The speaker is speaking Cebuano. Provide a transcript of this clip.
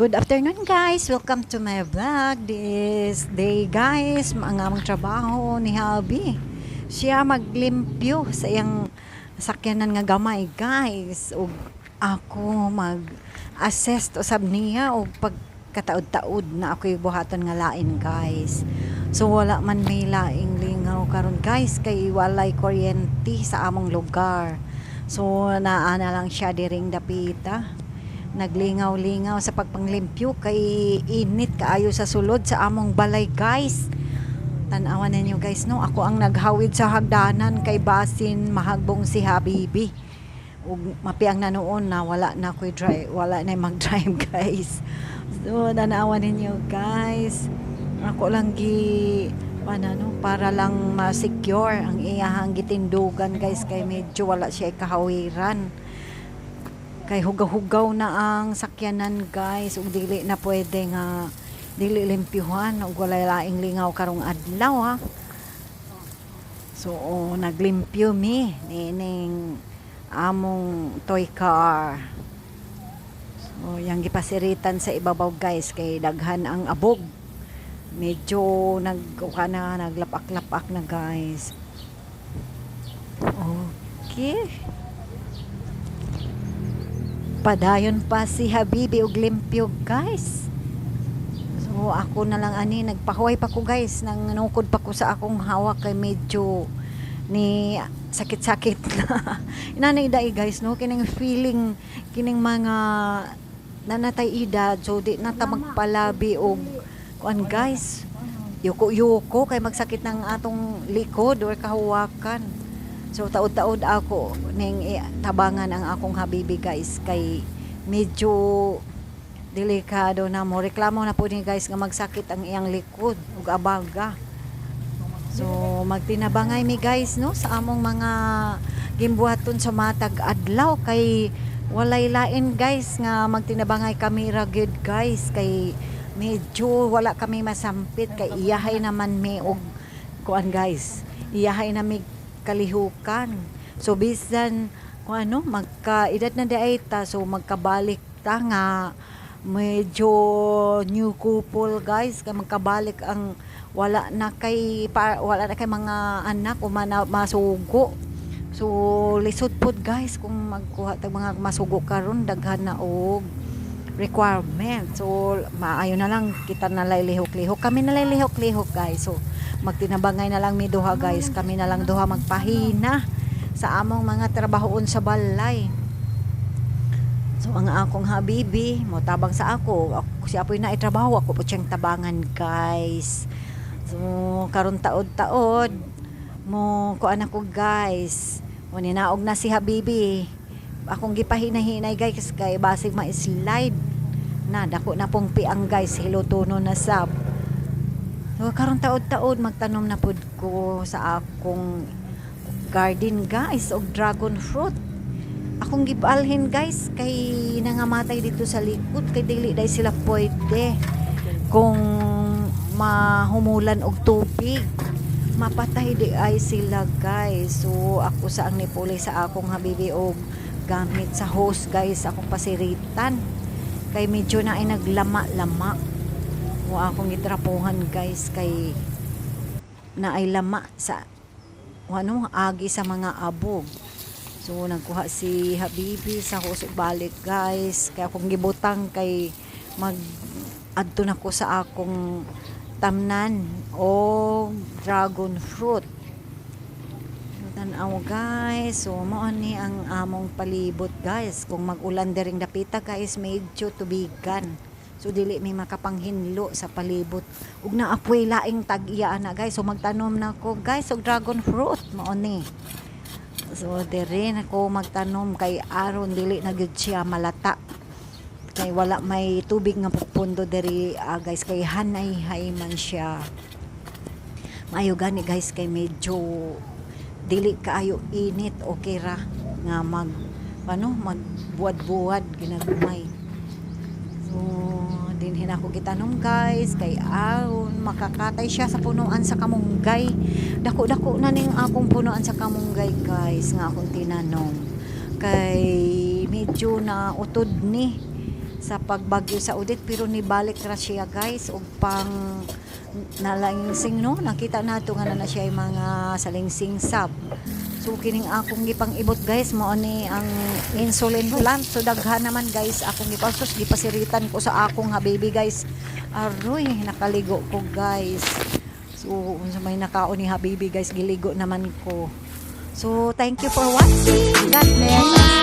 Good afternoon, guys! Welcome to my vlog. This day, guys, ang among trabaho ni Habi. Siya maglimpyo sa iyang sakyanan nga gamay, guys. Ug ako mag-assist usab niya og pagkataod-taod na ako'y buhaton nga lain, guys. So wala man may laing lingaw karon, guys, kay walay kuryente sa among lugar. So naa na lang siya diring dapita naglingaw-lingaw sa pagpanglimpyo kay init kaayo sa sulod sa among balay, guys. Tan-awan ninyo, guys, no? Ako ang naghawid sa hagdanan kay basin mahagbong si Habibi ug mapiang na noon na wala na ko'y drive, wala na mag-drive, guys. So tan-awan ninyo, guys, ako lang gi ano para lang ma-secure ang iyahang gitindugan, guys, kay medyo wala siya kahawiran kay hugaw-hugaw na ang sakyanan, guys, ug dili na pwede nga dili limpyuhan ug walay laing lingaw karong adlaw, ha. So oh, naglimpyo mi niining among toy car. So yang gipasiritan sa ibabaw, guys, kay daghan ang abog, medyo nag na naglapak-lapak na, guys. Okay, padayon pa si Habibi og limpyo, guys. So ako na lang ani nagpahuway pa ko, guys, nang nukod pa ko sa akong hawak kay medyo ni sakit-sakit na. Inanay dai, guys, no, kining feeling kining mga nanatay edad, so di na ta magpalabi og kuan, guys, yuko-yuko kay magsakit ng atong likod or kahawakan. So taod-taod ako ning tabangan ang akong habibi, guys, kay medyo delikado na mo reklamo na po ni, guys, nga magsakit ang iyang likod ug abaga. So magtinabangay mi, guys, no, sa among mga gimbuhaton sa matag adlaw kay walay lain, guys, nga magtinabangay kami ra gyud, guys, kay medyo wala kami masampit kay iyahay naman mi og kuan, guys, iyahay na mi kalihukan. So bisan kung ano magkaedad na diay ta, so magkabalik ta nga medyo new couple, guys, kay magkabalik ang wala na kay pa, wala na kay mga anak o mana, masugo. So lisod pod, guys, kung magkuha tag mga masugo karon, daghan na og requirement. So maayo na lang kita na lay lihok-lihok, kami na lay lihok-lihok, guys. So magtinabangay na lang mi duha, guys, kami na lang duha magpahina sa among mga trabahoon sa balay. So ang akong habibi mo tabang sa ako, ako siya po'y naitrabaho, ako po siyang tabangan, guys. So karon taod-taod mo kuan ako, guys. Mo ninaog na si habibi. Akong gipahinahinay, guys, kay basig ma-slide na, dako na pong piang, guys, hilutono na sab. So karon taod-taod magtanom na pud ko sa akong garden, guys, og dragon fruit. Akong gibalhin, guys, kay nangamatay dito sa likod kay dili dai sila pwede kung mahumulan og tubig, mapatay di ay sila, guys. So ako sa ang nipuli sa akong habibi og gamit sa hose, guys, akong pasiritan kay medyo na ay naglama-lama o akong gitrapuhan, guys, kay na ay lama sa ano agi sa mga abog. So nagkuha si Habibi sa hose ug balik, guys. Kaya akong gibutang kay mag adto na ko sa akong tamnan o dragon fruit. Tan-aw, guys. So mao ni ang among palibot, guys. Kung mag-ulan diring dapita, guys, medyo tubigan. So dili mi makapanghinlo sa palibot. Ug naapoy laing tag-iya ana, guys. So magtanom na ko, guys, og dragon fruit mao ni. So diri na ko magtanom kay aron dili na gyud siya malata. Kay wala may tubig nga pupundo diri guys, kay hanay-hay man siya. Maayo gani, guys, kay medyo dili kaayo init, okay ra nga mag ano magbuwad-buwad ginagmay. So dinhi na ako gitanom, guys, kay aron makakatay siya sa punuan sa kamunggay. Dako-dako na ning akong punuan sa kamunggay, guys, nga akong tinanom. Kay medyo na utod ni. Sa pagbagyo sa Odette, pero nibalik ra siya, guys, og pang nalangsing, no? Nakita nato nga na siya yung mga salingsing sab. So kining akong gipang ibot, guys, mao ni ang insulin plant. So daghan naman, guys, akong gipasos, gipasiritan ko sa akong habibi, guys. Aroy, nakaligo ko, guys. So unsa may nakaon ni habibi, guys, giligo naman ko. So thank you for watching. God bless. Wow.